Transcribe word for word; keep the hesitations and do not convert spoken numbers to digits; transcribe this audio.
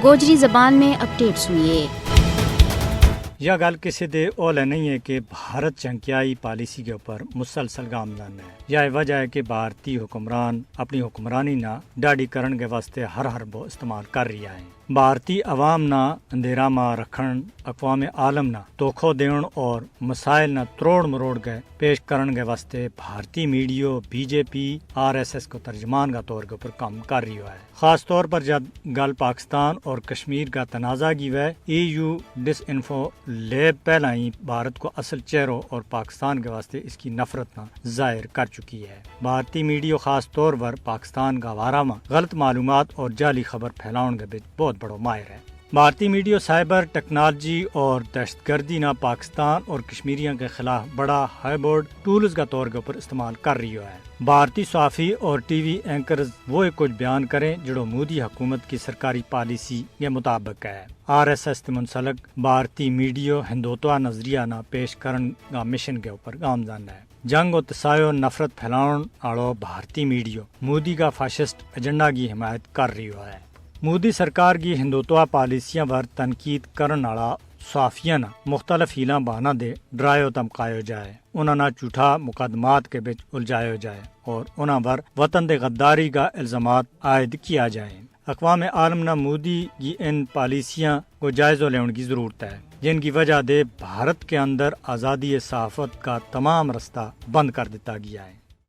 گوجری زبان میں اپڈیٹ سنیے۔ یا گل کسے دے اولے نہیں ہے کہ بھارت چنکیائی پالیسی کے اپر مسلسل گامزن ہے۔ یا وجہ ہے کہ بھارتی حکمران اپنی حکمرانی نا ڈاڈی کرن کے واسطے ہر ہر بو استعمال کر رہی ہے۔ بھارتی عوام نا اندھیرا ما رکھن، اقوام عالم نا دھوکھو دیون اور مسائل نا تروڑ مروڑ کے پیش کرن کے واسطے بھارتی میڈیو بی جے پی آر ایس ایس کو ترجمان کا طور کے اپر کم کر رہی ہے۔ خاص طور پر جد گل پاکستان اور کشمیر کا تنازعہ کی وے، ای یو ڈس انفو لیب پہلا ہی بھارت کو اصل چہرو اور پاکستان کے واسطے اس کی نفرت نا ظاہر کر چکی ہے۔ بھارتی میڈیو خاص طور پر پاکستان کا وارا ما غلط معلومات اور جعلی خبر پھیلاؤن کے بچ بہت بڑو ماہر ہے۔ بھارتی میڈیو سائبر ٹیکنالوجی اور دہشت گردی نا پاکستان اور کشمیریاں کے خلاف بڑا ہائی بورڈ ٹولز کا طور کے اپر استعمال کر رہی ہے۔ بھارتی صحافی اور ٹی وی اینکرز وہ ایک کچھ بیان کریں جڑو مودی حکومت کی سرکاری پالیسی کے مطابق ہے۔ آر ایس ایس تے منسلک بھارتی میڈیو ہندوتوا نظریہ نا پیش کرن کا مشن کے اپر گامزن ہے۔ جنگ و تسایو نفرت پھیلاؤن آڑو بھارتی میڈیو مودی کا فاشسٹ ایجنڈا کی حمایت کر رہی ہوا ہے۔ مودی سرکار کی ہندوتوا پالیسیاں پر تنقید کرن آڑا صحافیاں نا مختلف ہیلاں بہانا دے ڈرایو تمکایو جائے، انہاں نا جھوٹا مقدمات کے بچ الجھایو جائے اور انہاں پر وطن دے غداری کا الزامات عائد کیا جائے۔ اقوام عالم نا مودی کی ان پالیسیاں کو جائزو لیون کی ضرورت ہے، جن کی وجہ دے بھارت کے اندر آزادی صحافت کا تمام رستہ بند کر دیتا گیا ہے۔